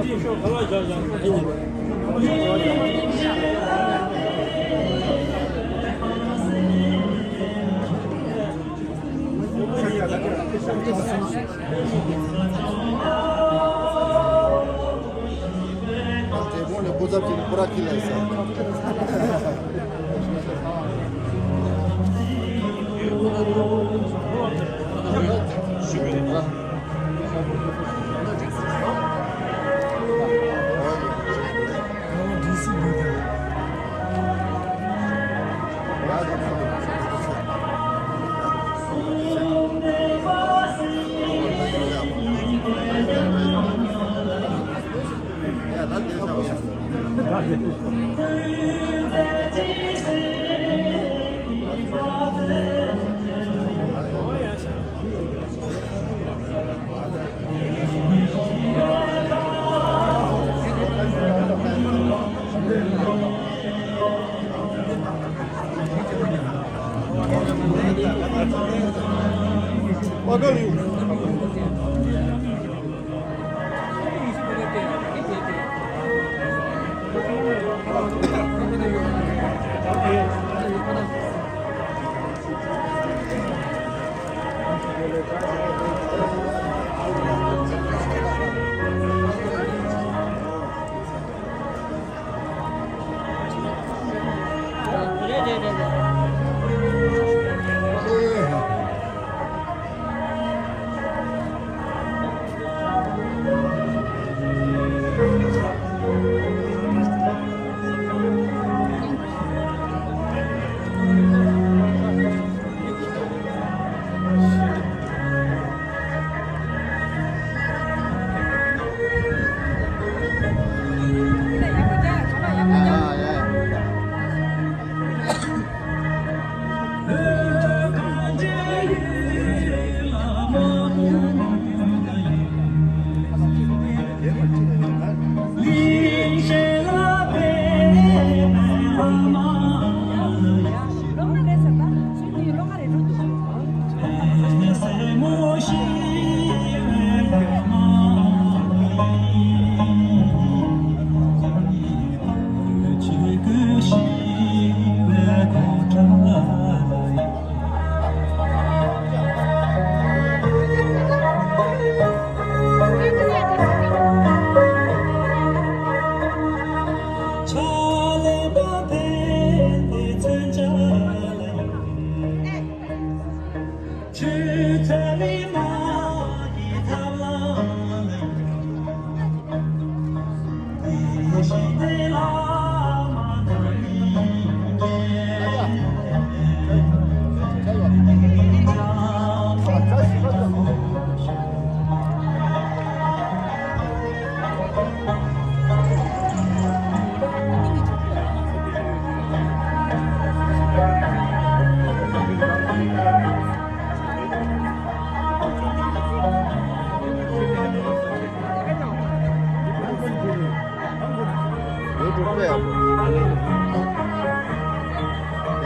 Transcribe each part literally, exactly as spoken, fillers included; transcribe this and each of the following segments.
དེ་དགོང་ནས་སྐུ་ཚབ་ཀྱིས་སྐོར་ར་ཁྱེར་ལ་ཡིན་ས།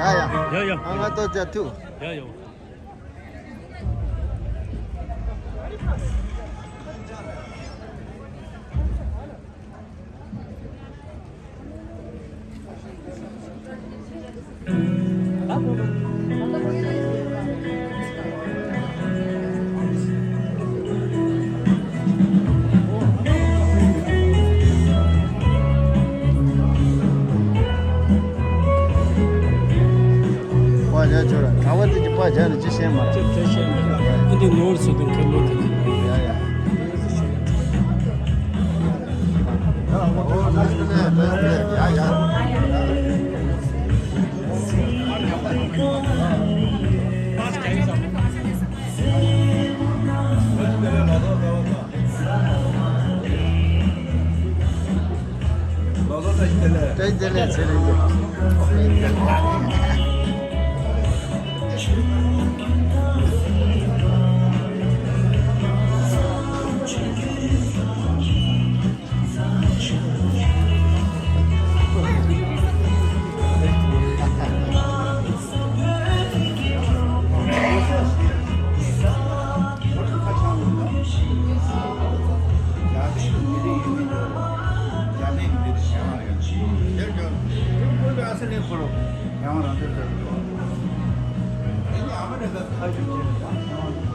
ཡ་ཡ། ཡ་ཡ། ཨ་ང་ཏོ་ཅ་ཐུ། ཡ་ཡ། པ་ཇ་ཆོ་ར་གྲྭ་བ་དེ་གི་པ་ཇ་ནི་ཅི་ཤེས་མ་རེད། ཅི་ཤེས་མ་རེད། ཨ་འདི་ནོར་སུ་དང་ཁེ་མོ་དང་། ཡ་ཡ། བཀྲ་ཤིས་བདེ་ལེགས་ཚེ་རིང་། ལེན་ཁོ་རོ་ཡང་རང་འདོད་ལྟར་དུ། དེ་ནི་ཨ་མ་རི་ཀ་ཁ་ཆུ་ཆེ་རུ་དང་།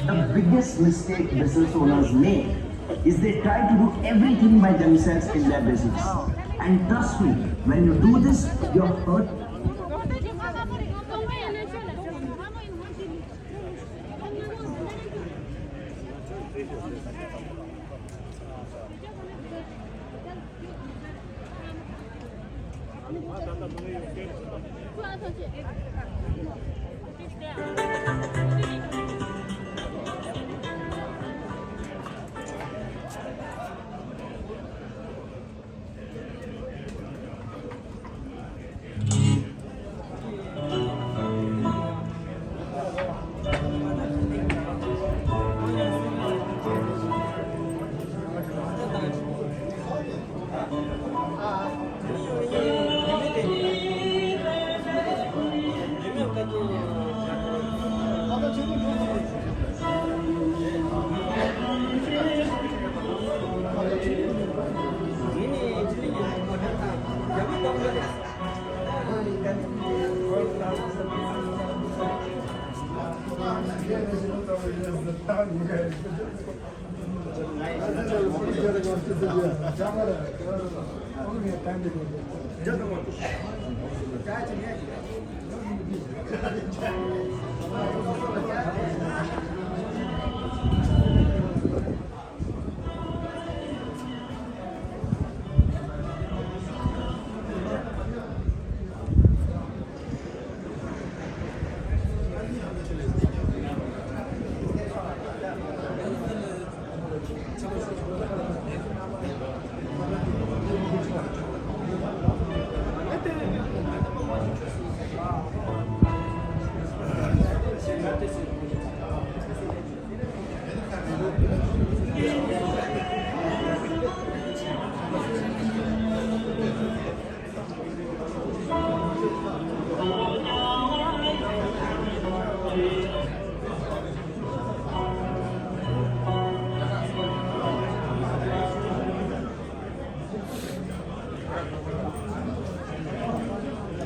The biggest mistake business owners make is they try to do everything by themselves in their business. And trust me, when you do this, you're hurt.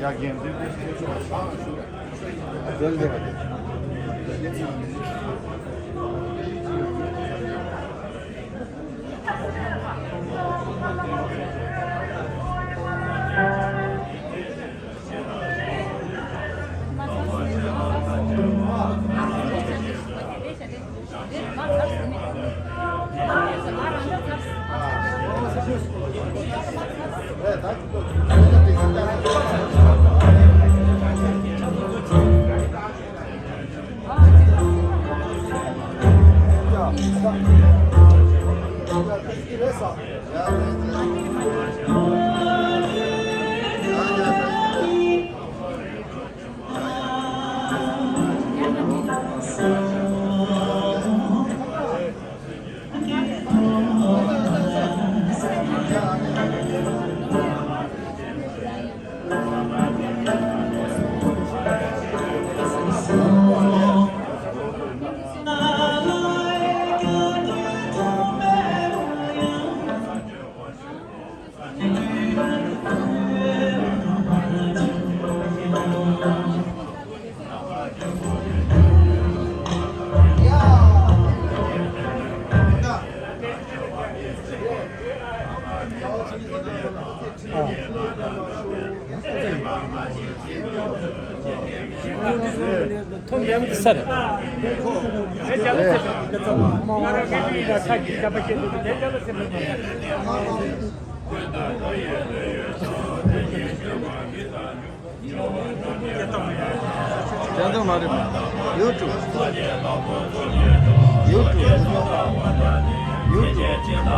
ཡ་རྒན་འདི་འདི་འདི་འདི། ཅན་དུ་མ་རེད་མ། ཡུ་ཊུབ། ཡུ་ཊུབ། ཡུ་ཊུབ།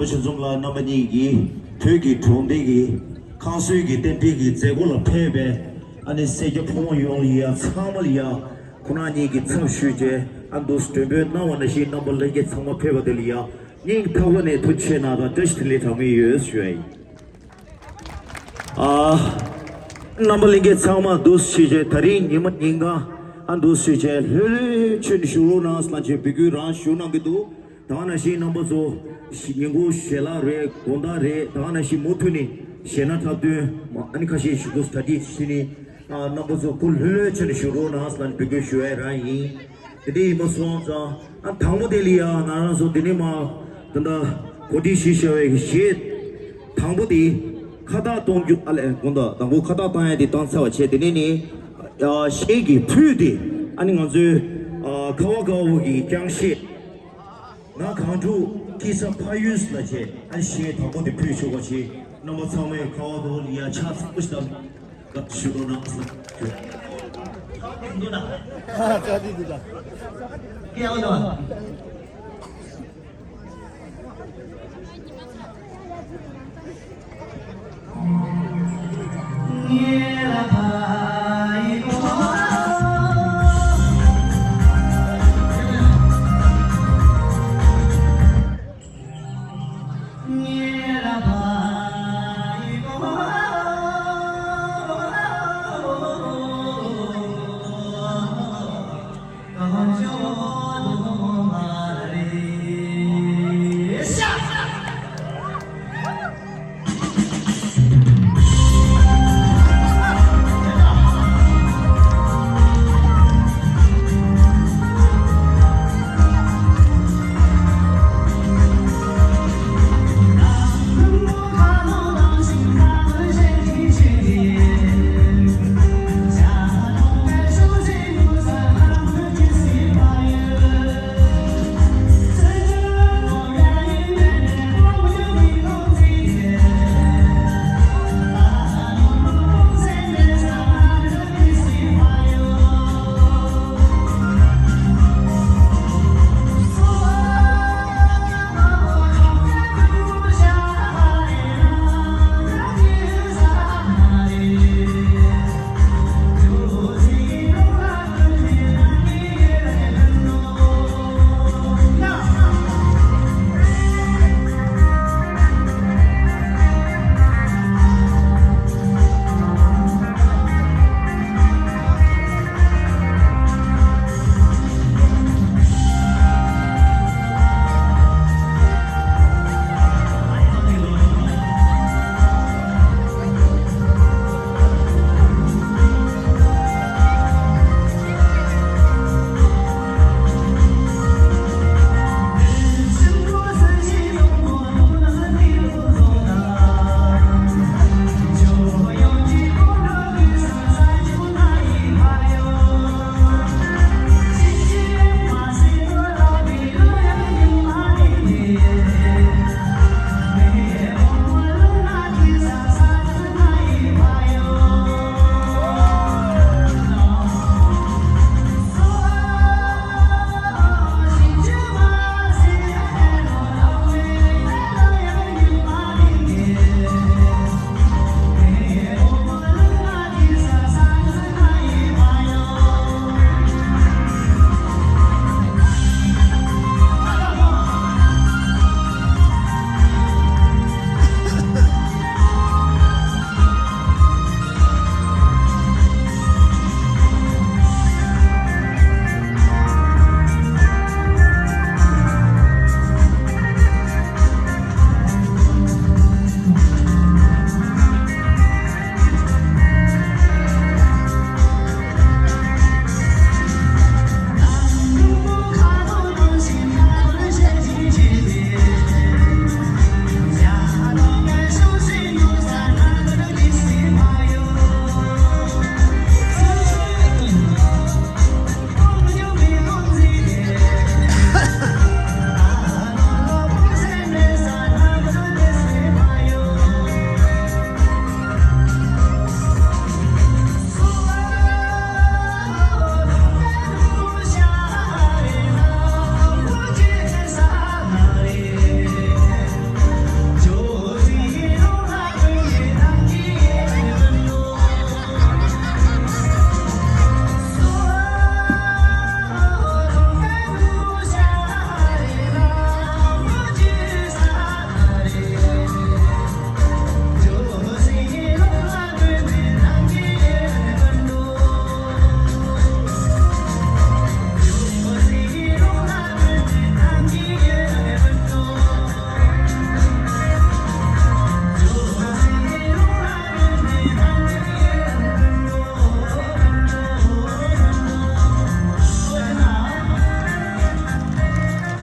ཆོས་འཛོམས་ལགས་རྣམ་པ་གཉིས་ཀྱིས་བོད་ཀྱི་གྲོང་སྡེ་གི་ཁང་གསོའི་གི་རྟེན་འབྲེལ་གྱི་མཛད་སྒོ་ལ་ཕེབས་པའི་ཨ་ནི་སེར་སྐྱ་ཕོ་མོ་ཡོངས་ལ་ཡ་ཚང་མ་ལ་ཡ་ཁོ་རང་གཉིས་ཀྱི་ཚབ་ཞུས་བྱས་ཨ་འདུག་མགྲོན་འབོད་གནང་བ་ནང་བཞིན་རྣམ་པ་ལྷན་རྒྱས་ཚང་མ་ཕེབས་པ་དེ་ལ་ཡ་སྙིང་ཐག་པ་ནས་ཐུགས་རྗེ་ཆེ་གནང་དང་བཀྲ་ཤིས་བདེ་ལེགས་གྲངས་མེད་ཡོད་ཞུ་ཡ་ཡིན། ཨ། རྣམ་པ་ལྷན་རྒྱས་ཚང་མ་འདུག་སེ་བྱས་ད་རིང་ཉི་མ་ཉིན་གང་ཨ་འདུག་སེ་བྱས་ལྷོད་ལྷོད་བྱས་ནས་བཞུགས་རོགས་གནང་ཟེར་ལབ་བྱས་འབོད་སྐུལ་རང་ཞུ་གནང་གི་འདུག་ད་ག་ནང་བཞིན་རྣམ་པ་ཚོ་ཉིན་གུང་ཞལ་ལག་རེད། དགོང་དག་རེད། ད་ག་ནང་བཞིན་མུ་མཐུད་ནས་གཞས་སྣ་འཁྲབ་སྟོན་ཨ་ནི་ཁ་ཤས་ཞུ་འདུག་གྲ་སྒྲིག་བྱས་ནས་ཨ་རྣམ་པ་ཚོ་སྐུ་ལྷོད་ལྷོད་བྱས་ནས་བཞུགས་རོགས་གནང་ཟེར་ལབ་ནས་འབོད་སྐུལ་ཞུ་ཡ་རང་ཡིན། དེ་འདྲ་ཡིན་པ་སོང་ཙང་ཨ་དང་པོ་དེ་ལ་ཡ་ང་རང་ཚོ་འདི་ནས་མར་ད་ལྟ་གོ་སྒྲིག་ཞུས་བཞག་པའི་གཞས་དང་པོ་དེ་ཁ་བཏགས་གཏོང་རྒྱུ་ཨ་ལས་དགོངས་དག་དང་པོ་ཁ་བཏགས་བཏང་ཡ་དེ་བཏང་ཚར་བ་བྱས། དེ་ནས་ནི་ཨ་གཞས་ཀྱི་ཕུད་དེ་ཨ་ནི་ང་ཚོའི་ཨ་ཁ་བ་དགའ་བོ་གི་རྐྱང་གཞས། ང་གངས་ཕྲུག་སྐྱིད་ས་ཕ་ཡུལ་ལ་བྱས་ཨ་གཞས་དང་པོ་དེ་ཕུལ་ཆོག་པ་བྱས། རྣམ་པ་ཚང་མས་ཁ་བ་དགའ་བོ་ལ་ཡ་ཕྱག་ཚ་པོ་ཞིག་བཏང་། ཞུ་རོགས་གནང་ཟེར་ཞུ། ཨ་ཙི་འདུག་ན། ཨ་ཙི་འདུག་ད། ཀེ་ཨ་ལ།